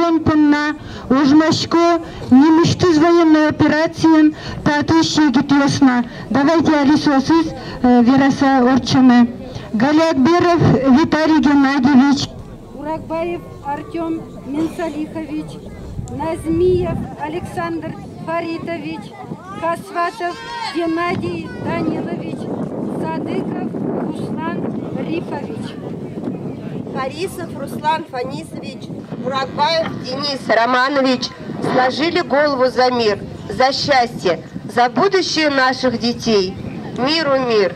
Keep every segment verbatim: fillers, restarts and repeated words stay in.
Понна ожмасько нимысьтыз военной операциын татысь егитъёс но. Давайте али соосыз, э, вераса ортчомы. Галиакберов Виталий Геннадьевич. Урагбаев Артём Менсалихович, Назмиев Александр Фаритович, Касватов Геннадий Данилович, Садыков Руслан Рифович. Харисов Руслан Фанисович, Урагбаев Денис Романович сложили голову за мир, за счастье, за будущее наших детей. Миру мир.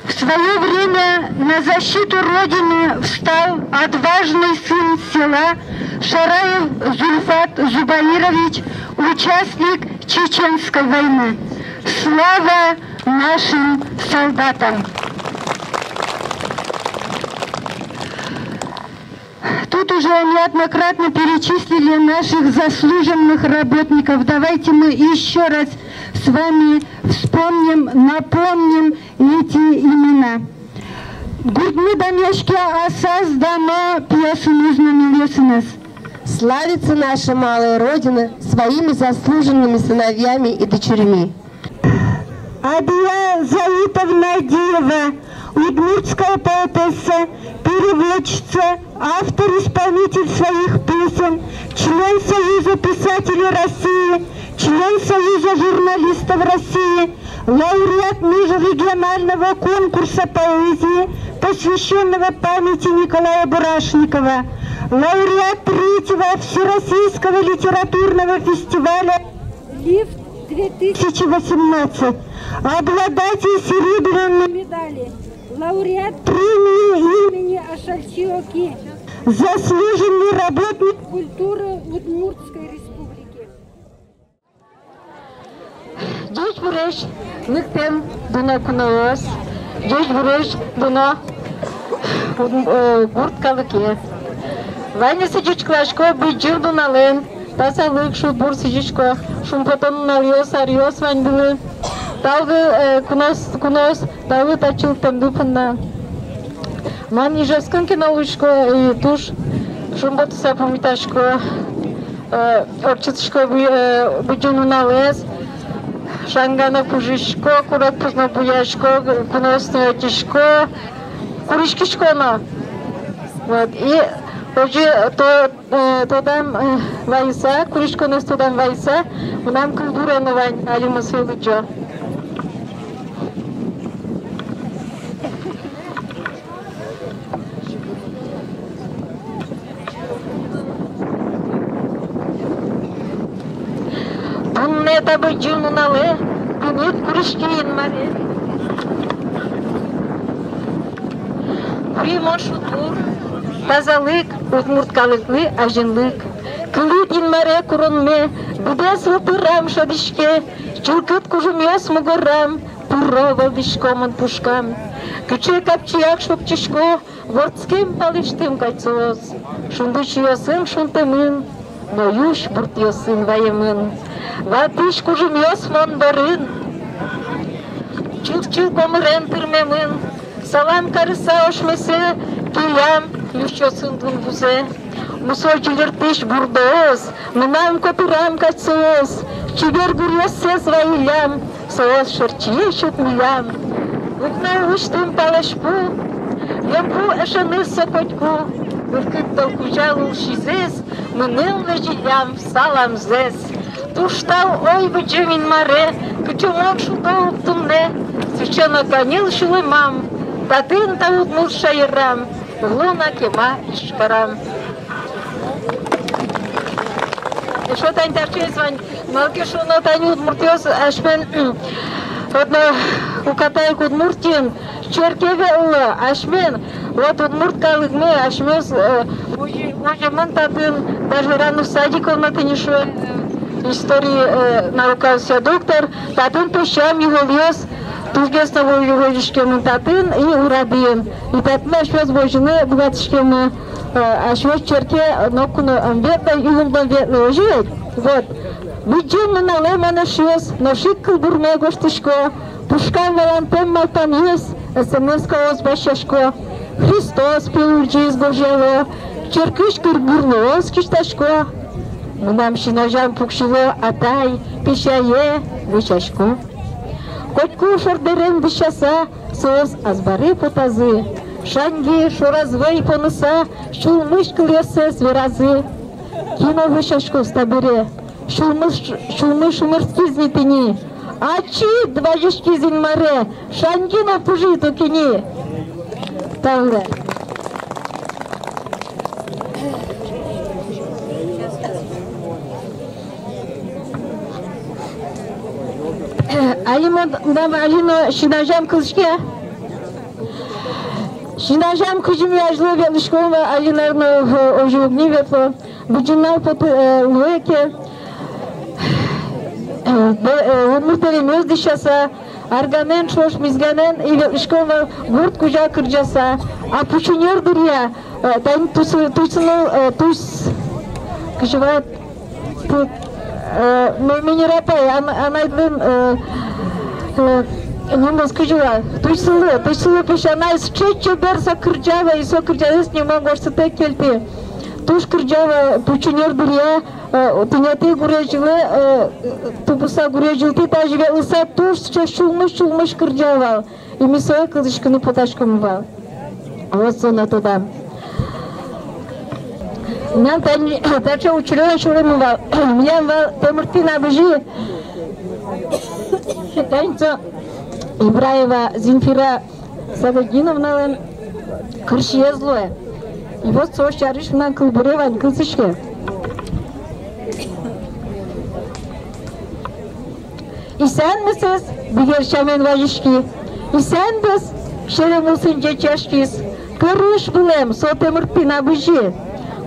В своё время на защиту Родины встал отважный сын села Шараев Зульфат Зубаирович, участник Чеченской войны. Слава нашим солдатам! Тут уже неоднократно перечислили наших заслуженных работников. Давайте мы ещё раз с вами вспомним, напомним эти имена. Гуртмы дамъяське асаз дано пиосыныз но нылъёсыныз. Славится наша малая Родина своими заслуженными сыновьями и дочерьми. Абия Заитовна Адиева, удмуртская поэтесса, переводчица, автор-исполнитель своих песен, член Союза писателей России, член Союза журналистов России, лауреат межрегионального конкурса поэзии, посвящённого памяти Николая Бурашникова, лауреат третьего Всероссийского литературного фестиваля «Лифт две тысячи восемнадцать», обладатель серебряной медали, лауреат премии имени Ашальчи Оки, заслуженный работник культуры Удмуртской Республики. Ӟечбуресь, лыктэм дуно куноос, ӟечбуресь, дуно, э, гурт калыкез. Ваньзэ сӥзиськылӥсько Быдӟым нуналэн, тазалык, шудбур сӥзисько, шумпотон нуналъёс, аръёс ваньдылы. Тау, э, куноос, куноос, тау татчы лыктэмды понна. Мон Ижевскын ке но улӥсько, и туж шумпотыса пумитасько, э, ортчытӥсько бы-, э, Быдӟым нуналэз, шанга но пыжисько, курегпуз но буясько, куноос но ӧтисько, куриськисько но. Вот, и озьы то, э, тодам, э, вайыса, куриськонэз тодам вайыса, мынам кылбуре но вань, али мон сое лыдӟо. Туннэ та Быдӟым нуналэ тыныд куриськи, Инмаре. Пури мон шудбур, тазалык, удмурт калыклы азинлык. Кылӥд, Инмаре, куронме, быдэс вылтырам шӧдӥське, чылкыт кужымъёс мугорам, пыро вӧлдӥсько мон пушкам. Кыӵе капчияк шокчисько, вордскем палысьтым кадь соос. Шунды сиёсын шунтэмын, но юсь бурдъёсын ваемын. Ватӥсь кужымъёс мон бӧрын, чылк-чылк омырен тырмемын. Салам карыса ошмесэ килям, юсьёсын дун вузэ. Мусо ӟильыртӥсь бурдоос, мынам котырам кадь соос, чебер гуръёссэс вайиллям, соос шӧрчие сюдмиллям. Укно улысьтым палэзьпу, эмпу эшеныз со котьку, мылкыд тол кузя улӥсьёсыз, мыным лэзиллям саламзэс. Туж тау, ой, Быдӟым Инмаре, кыӵе мон шудо ук туннэ, сыӵе но каньыл сюлэмам, татын та удмурт шаерам, уло на кема Ижкарам. Эшшо тани таӵеез вань, малы ке шуоно тани удмуртъёс асьмен, одно уката ик Удмуртиын, черке ветло асьмен, вот удмурт калыкмы асьмеос, э, возьы-, возьымын татын, даже Рануш Садиков но тӥни шуэ, э, история, э, наукаосъя доктор, татын пӧсям йылолъёс, тужгес но ву-, возиськемын татын и Урадиын. И татын асьмеос возьыны быгатӥськемы, э, асьмеос черке ноку но ӧм ветлэ, ымдон ветлэ, озьы ведь? Вот. Быдӟым нуналэ, мон эшъёс, нош ик кылбурме гожтӥсько. Пушкам валантэм малпанъёс, эсэмэскаос басьясько. Христос пил улӟиз, гожъяло. Черкысь кыр-гырлыос кисьтасько, мынам син азям пуксьыло, атай, песяе, вӧсясько. Котьку шордэрен дӥсяса, соос азбаре потазы. Шаньги шораз вӧй поныса, сюлмысь кылъёссэс веразы. Кин о вӧсяськоз табере? Сюлмы, сюлмы шымырскиз ни тӥни. Ачид вазиськиз Инмаре, шаньги но пыжид ук ини. Тау. Али мон, мынам али но син азям кылӥське. Син азям кызьы ми азьло ветлӥськом, али, наверно, озьы уг ни ветло. Быдӟым нунал потэ, э, луэ ке, э, бе-, э, удмурт элемес дӥсяса, арганэн ӵош мизганэн и ветлӥськом вал гурт кузя кырӟаса. А пучынёр дыръя, э, тани тусь, тусь, ну, э, тусь, кызьы вал, ту-, э, ну, Минерапай, ан-, анайдлэн, э, э, нимыз кызьы вал, тусь сылы, тусь сылы песянай сыӵе чебер со кырӟа вал, и со кырӟанэз ни мон гожтытэк кельтӥ. Туж кырӟа вал пучынёр дыръя, э, тӥнетӥ гурезь йылэ, э, тубыса гурезь йылтӥ тазьы ветлыса, туж сыӵе сюлмысь-сюлмысь кырӟа вал. И ми сое кылзӥськыны потаськом вал. Вот со но тодам. Мынам тани таӵе учыръёс сюремын вал. Милям вал Темыртӥ набыжи. Тани со Ибраева Земфира Садридиновналэн кырсиез луэ. И вот со сярысь мынам кылбуре вань, кылзӥське. Исянмесэз бигер сямен вазиськи, исяндэс серем улсын ӟечаськиз. Кырысь вылэм со Темыртӥ набыжи.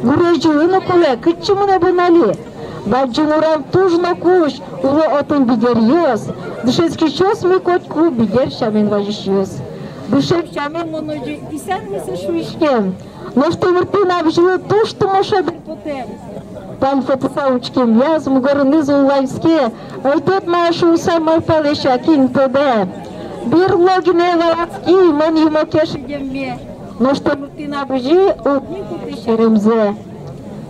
Гурезь йылы но кулэ, кытчы мынэ бен али? Бадӟым урам туж но кузь, уло отын бигеръёс. Дышетскисьёс ми котьку бигер сямен вазисьёс. Дышем сямен мон озьы исянмесэ шуиськем. Нош Темыртӥ набыжилы туж тумо шедыр потэм. Пальпотыса учкемъяз мугорыныз уллаське. Ӧйтӧд ма шуыса малпалэся, кин тодэ. Берло гинэ валаськи мон юмоке шедемме. Нош Темыртӥ набыжи уг ни куты серемзэ.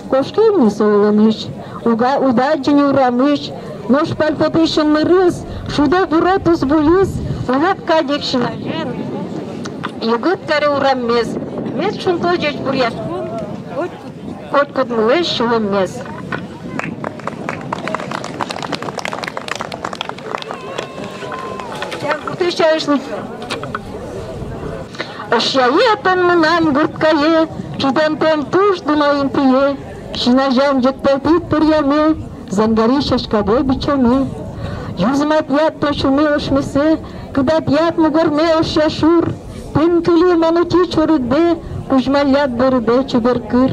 Кошкем ни со улонысь, уга, уд адӟы ни урамысь. Нош пальпотӥсь ымнырыз, шудо-буро тус-буйыз, улэп кадь ик син азен югыт каре ураммес. Мед шунтоз ӟечбуръяськон коть-, котькудмылэсь сюлэммес. Тя гуртысь сярысь лыдӟо. Ӧшъяе тон мынам, гурткае, чидантэм туж дуно интые. Син азям ӟег пӧлтӥд пыръяме, зангари сяськадэ бичаме. Юзматъяд тон сюлме ошмесэ, кыдатъяд мугорме ошъя шур. Пинкыли мон утӥ чорыгдэ, кузьмалляд бӧрыдэ чебер кыр.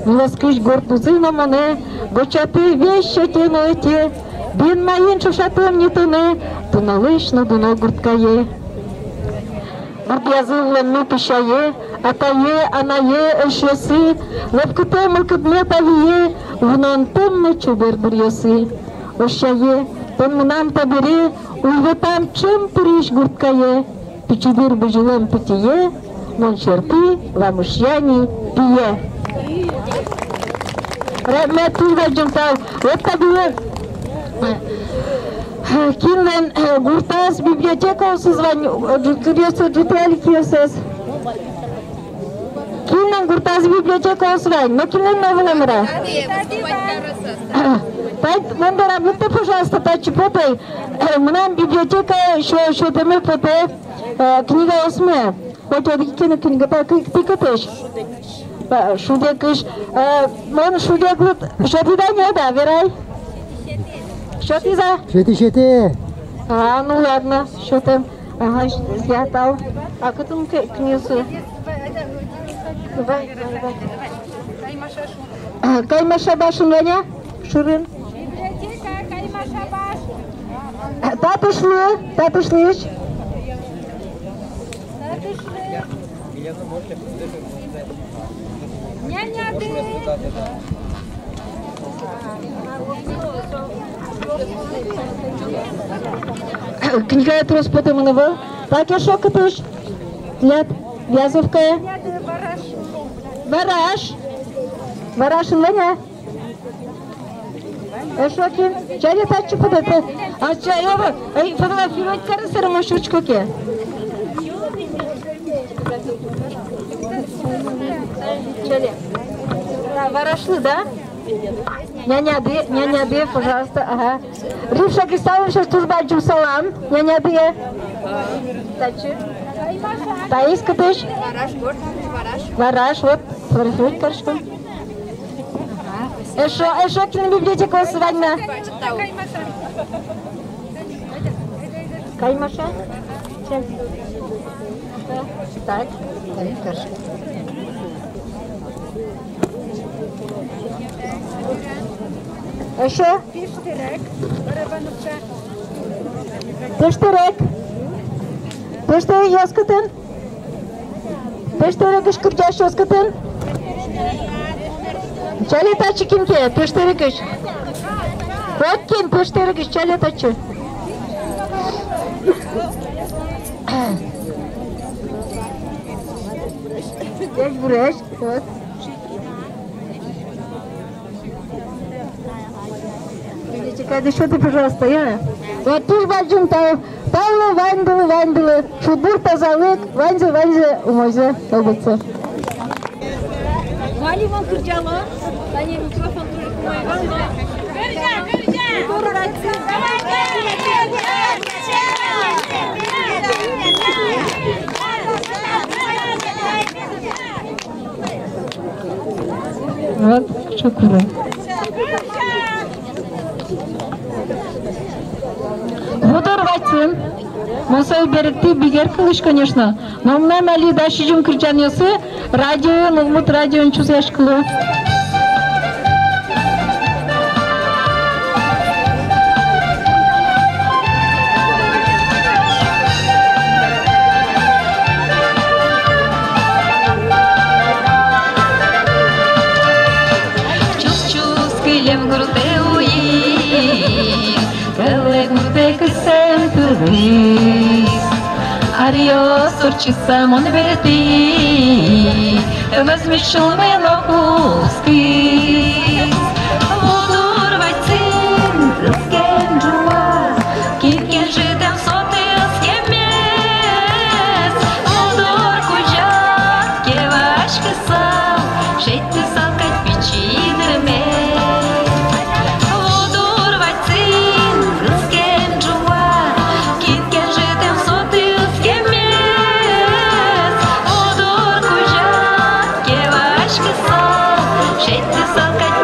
Нюлэскысь горд луыны но монэ, гочатэ весь сётэ но ӧте. Бен маин ӵошатэм ни тонэ, дуно лэсь но дуно, гурткае. Гуртъязы улэммы песяе, атае, анае, эшъёсы, лӧпкытэ мылкыдме та вие, вунонтэм но чебер дыръёсы. Ӧшъяе тон мынам табере, уйвӧтам ӵем пырись, гурткае. Пичи дыр бызьылэм пытьые, мон сьӧртӥ вамышъя ни пие. Рахмет, туж бадӟым тау. Вот табере, э, кинлэн, э, гуртаз библиотекаосыз вань, э, ӝу-, кыръёсыз, ӝутэ али киосыз. Кинлэн гуртаз библиотекаос вань, но кинлэн но ӧвӧл-а, мар-а? Тать, мон дорам лыктэ, пожалуйста, татчы потэ. Мынам библиотекае сё-, сётэме потэ, э, книгаосме. Хоть одӥг ке но книга, та кы-, тӥ кытысь? Ба, Шудекысь. Э, мон Шудеклы сётӥ да, нет, да, верай? Сётӥ-а? Сётӥ, сётӥ. А, ну ладно, сётэм. Ага, я, тау. А кытын ке-, книгаосы? Вай, вай, вай. А, Каймаша башен вань-а? Шырын. Библиотека, Каймаша башен. А, татышлы, татышлысь. Татышлы. Няняды. Книгае трос потэмын ӧвӧл. Та ке шо кытысь? Тӥляд Вязовкае. Вараш. Варашинлэн-а? Эшшо кин? Чале татчы фото-, а, чале, ой, фотографировать карыса, мон шуисько ке. Чале. Да, Варашлы, да? Няняды, няняды, пожалуйста, ага. Римма Кристалловна, туж бадӟым салам, няняды. Татчы. Таиз кытысь? Вараш, город Вараш. Вараш, вот, фотографировать кариськом. Эшшо, эшшо кин библиотекаосы вань на? Каймаша? Чем? Так. Эшшо? Пӧштэрек. Пӧштэрекъёс кытын? Пӧштэрекысь кырӟасьёс кытын? Чале татчы кин ке, Пӧштэрекысь. Вот кин Пӧштэрекысь, чале татчы. Ӟечбуресь, вот. Видите, кадь ещё ты, пожалуйста, я. Вот туж бадӟым тау, тау ваньдылы, ваньдылы. Шудбур, тазалык, ваньзэ, ваньзэ умойзэ, тау быдӟа. Вали вон кырӟало, тани микрофон тоже кумай вал, да? Кырӟа, кырӟа! Вот, шукуре. Вудор вадьсын. Мон сое берыктӥ бигер кылысь, конечно. Но мынам али дас сизьым кырӟанъёсы радиоын, удмурт радиоын чузъяськыло. Чус-чус кылем гуртэ уйин, кылэ гуртэ кысэм пылыз. Аръёс ортчыса мон бертӥ, вӧзмысь сюлмы но кутскиз. Вудор вадьсын кылске ӝуа, кин ке ӝытэм со тылскемез. Вудор кузя ке васькысал, шедьтысал кадь пичи дырме. Вудор вадьсын кылске ӝуа, кин ке ӝытэм со тылскемез. Вудор кузя ке васькысал, шедьтысал кадь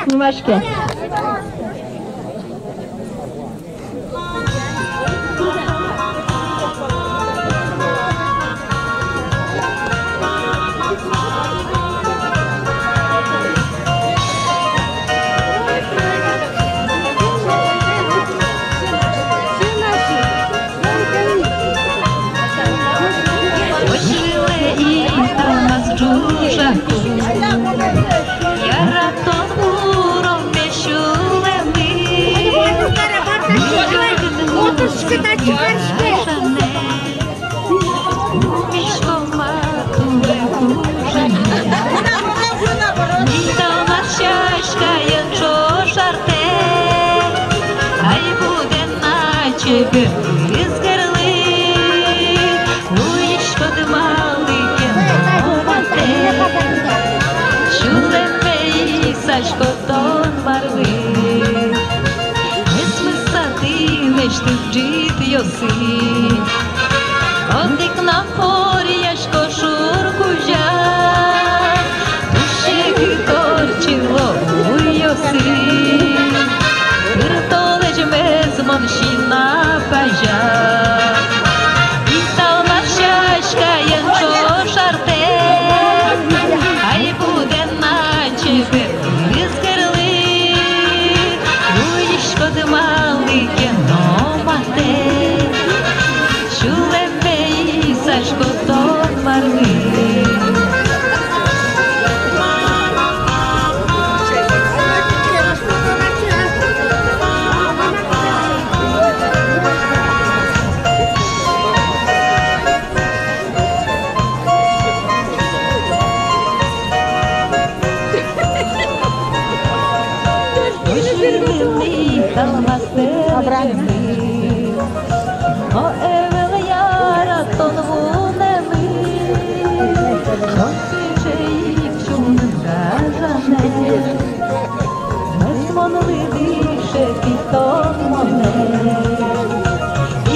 Нимаське. Озьы вылэ ик талмас ӝужаку, яратон куромме сюлэмы. Миськом ма тулэм кужаме. Италмас сяськаен ӵош артэ, ай будэ на чебер ызгырлы. Луиськод малы ке но матэ, сюлэмме исасько тон марлы. Эсмыса тӥлесьтыд ӝытъёсы одӥг но поръясько шур кузя. Туж секыт ортчыло уйёсы, тыр толэзьмес мон сина пазя. Италмас сяськаен ӵош артэ, ай будэ на чебер ызгырлы. Луиськод малы ке но матэ, сюлэмме исасько тон марлы. Озьы вылэ ик талмас тэлэмы, но ӧвӧл яратон вунэмы. Тон сыӵе ик сюлмын гажанэ, мес монлы дышетӥд тон монэ.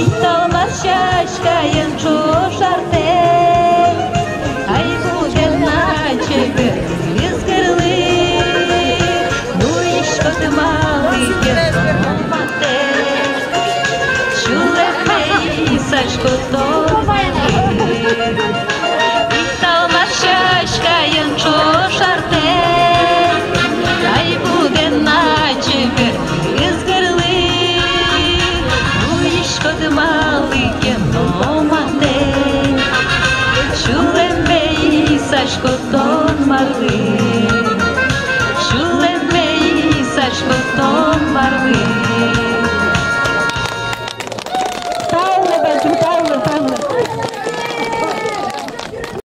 Италмас сяськаен ӵош артэ, ай будэ на чебер ызгырлы. Луиськод малы ке но матэ, сюлэмме исасько тон марлы. Италмас сяськаен ӵош артэ, ай будэ на чебер ызгырлы. Луиськод малы ке но матэ, сюлэмме исасько тон марлы. Сюлэмме исасько тон марлы.